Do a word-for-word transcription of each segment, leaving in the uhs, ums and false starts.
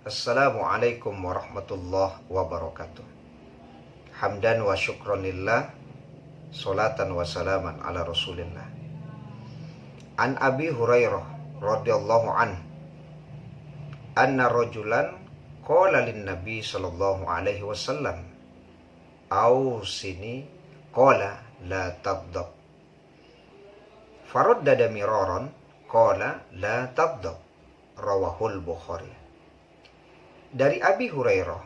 Assalamualaikum warahmatullahi wabarakatuh. Hamdan wa syukran lillah, salatan wa salaman ala Rasulillah. An Abi Hurairah radhiyallahu anhu, anna rajulan qala lin Nabi sallallahu alaihi wasallam, "Ausini," qala, "La taghdab." Faraddada miraran, qala, "La taghdab." Rawahul Bukhari. Dari Abi Hurairah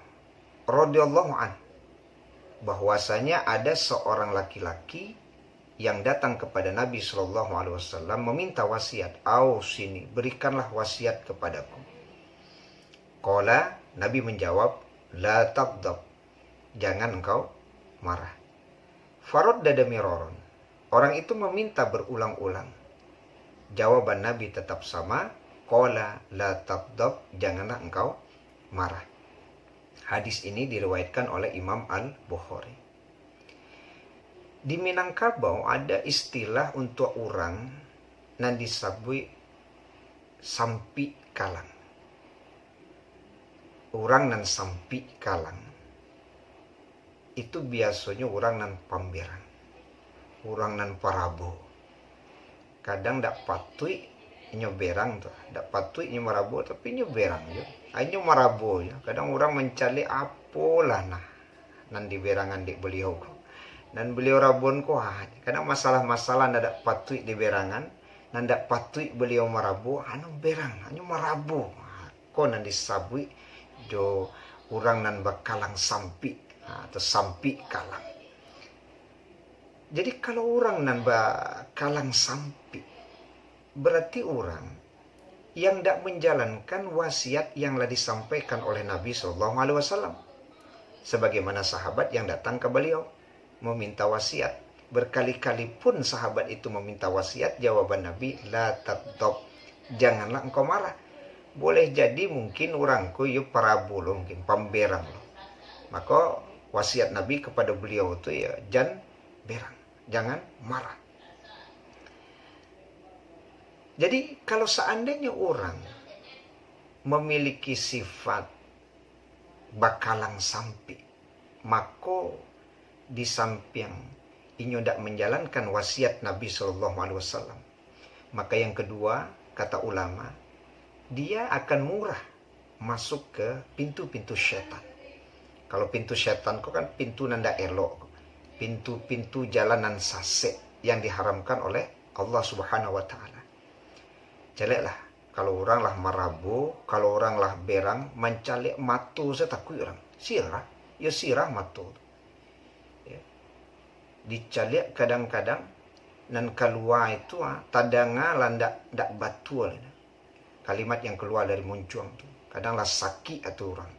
radhiyallahu anhu, bahwasanya ada seorang laki-laki yang datang kepada Nabi sallallahu alaihi wasallam meminta wasiat, "Ausini, berikanlah wasiat kepadaku." Qala, Nabi menjawab, "La taghdab, jangan engkau marah." Faraddada miraran, orang itu meminta berulang-ulang. Jawaban Nabi tetap sama, qala, "La taghdab, janganlah engkau marah." Hadis ini diriwayatkan oleh Imam Al-Bukhari. Di Minangkabau ada istilah untuak urang nan disabuik sampik kalang. Urang nan sampik kalang, itu biasonyo urang nan pamberang, urang nan parabo. Kadang dak patuik inyo berang tu, dak patuik inyo marabo, tapi inyo berang jo. Inyo marabo jo. Kadang urang mancaliak apolah nah, nan diberangan dek baliau ko. Nan baliau rabon ko, ah, kadang masalah-masalah nan dak patuik diberangan, nan dak patuik baliau marabo, anu berang, inyo marabo. Ah, ko nan disabuik jo urang nan bakalang sampik, ah, atau sampik kalang. Jadi, kalau urang nan bakalang sampik, berarti urang yang dak manjalankan wasiat yang lah disampaikan oleh Nabi sallallahu alaihi wasallam. Sebagaimana sahabat yang datang ka baliau meminta wasiat. Berkali-kali pun sahabat itu meminta wasiat, jawaban Nabi, "La taghdab, janganlah engkau marah." Boleh jadi mungkin urang ko iyo parabo lo, mungkin pamberang lo. Maka wasiat Nabi kepada beliau tu ya, "Jan berang, jangan marah." Jadi, kalau seandainya urang memiliki sifat bakalang sampik, mako di sampiang inyo dak manjalankan wasiat Nabi sallallahu alaihi wasallam, maka yang kedua, kata ulama, dia akan murah masuk ke pintu-pintu syaitan. Kalau pintu syaitan ko kan pintu nan dak elok, pintu-pintu jalan nan sasek yang diharamkan oleh Allah Subhanahu wa Taala. Caliaklah, kalau urang lah marabo, kalau urang lah berang, mancaliak mato sajo takuik urang. Sirah, yo sirah mato tu. Ya. Dicaliak kadang-kadang, nan kalua itu, ah, tadanga lah ndak, ndak batua lah. Kalimat yang kalua dari muncuang tu, kadang lah sakik ati urang.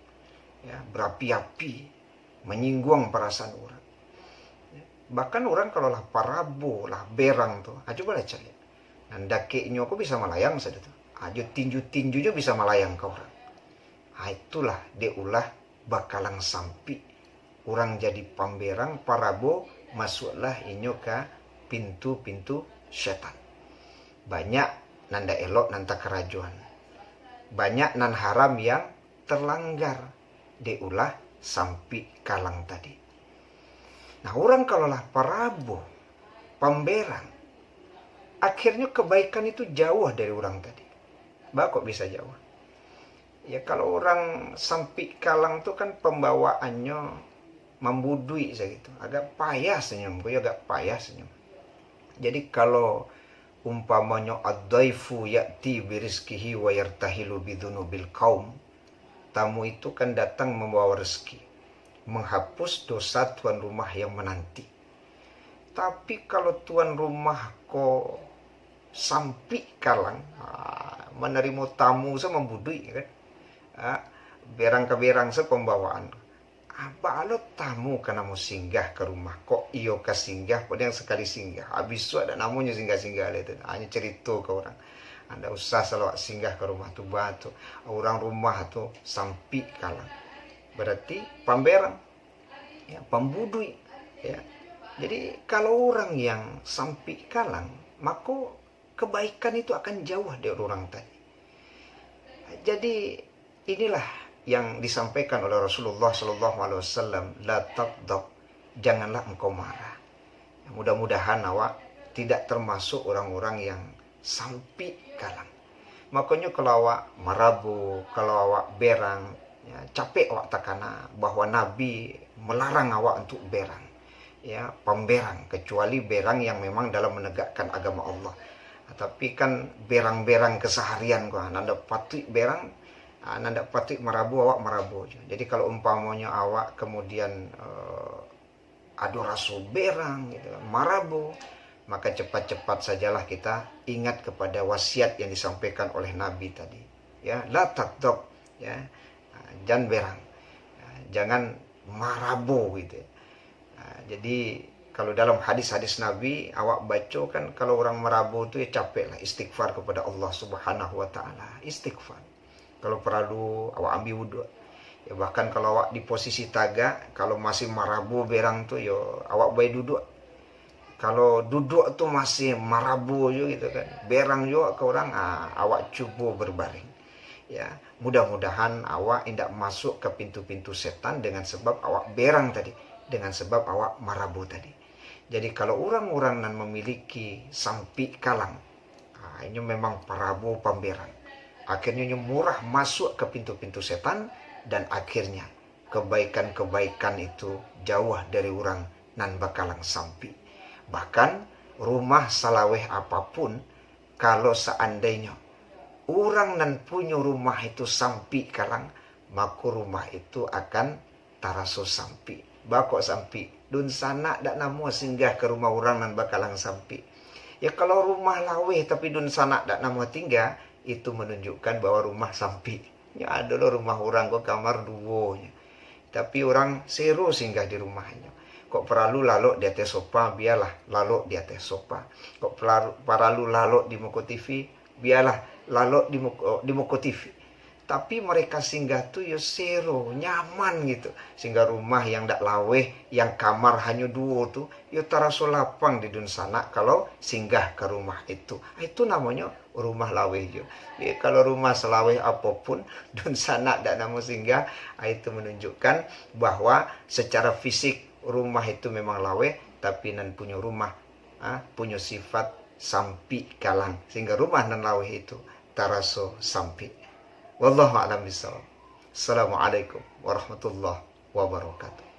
Ya, berapi-api, manyingguang parasaan urang. Ya. Bahkan urang kalau lah parabo, lah berang tu, ah, cubolah caliak. Nan dakeknyo ko bisa malayang sajo tu. Ah, jo tinju-tinjunyo bisa malayang ka urang. Ah, itulah dek ulah bakalang sampik. Urang jadi pamberang, parabo, masuaklah inyo ka pintu-pintu syaitan. Banyak nan dak elok nan takarajoan. Banyak nan haram yang terlanggar dek ulah sampik kalang tadi. Nah, urang kalau lah parabo, pamberang, akhirnyo kebaikan itu jauah dari urang tadi. Baa kok bisa jauah? Ya, kalau urang sampik kalang tu kan pambawaannyo mambuduik sagitu. Agak payah senyum, ko yo agak payah senyum. Jadi, kalau umpamonyo, "Ad-dhaifu ya'ti birizqihi wa yartahilu bidzunubil qaum," tamu itu kan datang mambawa rezeki, menghapus dosa tuan rumah yang menanti. Tapi, kalau tuan rumah ko sampik kalang, ah, manarimo tamu sajo mambuduik, kan? Ah, berang ka berang sajo pambawaan. Ah, baa lo tamu ka namo singgah ka rumah, kok iyo ka singgah, padiang sakali singgah, abih suak dak namonyo singgah-singgah lai tu, hanyo carito ka urang. Ndak usah salawat singgah ka rumah tu, baa tu, urang rumah tu sampik kalang. Berarti pamberang, ya, pambuduik, ya. Jadi, kalau urang yang sampik kalang, mako kebaikan itu akan jauah dari urang tadi. Jadi, inilah yang disampaikan oleh Rasulullah sallallahu alaihi wasallam, "La taghdab, janganlah engkau marah." Mudah-mudahan awak tidak termasuk orang-orang yang sampik kalang. Makonyo kalau awak marabo, kalau awak berang, ya, capek awak takana bahwa Nabi melarang awak untuk berang, ya, pamberang, kecuali berang yang memang dalam menegakkan agama Allah. Tapi kan berang-berang keseharian ko, nan dak patuik berang, ah, nan dak patuik marabo, awak marabo je. Jadi kalau umpamonyo awak kemudian, eh, ado raso berang gitu kan, marabo, maka cepat-cepat sajalah kita ingat kepada wasiat yang disampaikan oleh Nabi tadi. Ya, la taghdab, ya. Ah, jan berang. Ah, jangan marabo gitu. Ah, jadi kalau dalam hadis-hadis Nabi, awak baco kan, kalau orang marabo tu ya capeklah istighfar kepada Allah Subhanahu wa Ta'ala. Istighfar. Kalau paralu, awak ambiak wuduak. Ya, bahkan kalau awak di posisi tagak, kalau masih marabo berang tu, yo, awak bae duduak. Kalau duduak tu masih marabo jo gitu kan, berang jo ka urang, ah, awak cubo berbaring. Ya, mudah-mudahan awak indak masuk ka pintu-pintu setan dengan sebab awak berang tadi, dengan sebab awak marabo tadi. Jadi, kalau urang-urang nan mamiliki sampik kalang, ah, inyo memang parabo pamberang. Akhirnyo, inyo murah masuak ka pintu-pintu setan, dan akhirnya kebaikan-kebaikan itu jauah dari urang nan bakalang sampik. Bahkan, rumah salaweh apapun, kalau saandainyo urang nan punyo rumah itu sampik kalang, mako rumah itu akan taraso sampik. Baa kok sampik? Dunsanak dak namuah singgah ka rumah urang nan bakalang sampik. Ya, kalau rumah laweh tapi dunsanak dak namuah tingga, itu manunjukkan bahwa rumah sampik. Nyo ado lo rumah urang ko kamar duo nyo. Tapi urang sero singgah di rumahnyo. Kok paralu lalok di ateh sopa, bialah lalok di ateh sopa. Kok paralu, paralu lalok di muko T V, bialah lalok di muko, di muko T V. Tapi mereka singgah tu yo sero, nyaman gitu. Sehingga rumah yang dak laweh, yang kamar hanyo duo tu, yo taraso lapang di dunsanak kalau singgah ka rumah itu. Itu namonyo rumah laweh jo. Jadi, kalau rumah salaweh apopun, dunsanak dak namuah singgah, ah, itu menunjukkan bahwa secara fisik rumah itu memang laweh, tapi nan punyo rumah, ah, punyo sifat sampik kalang. Sehingga rumah nan laweh itu taraso sampik. Wallahu a'lam bishawab. Assalamualaikum warahmatullahi wabarakatuh.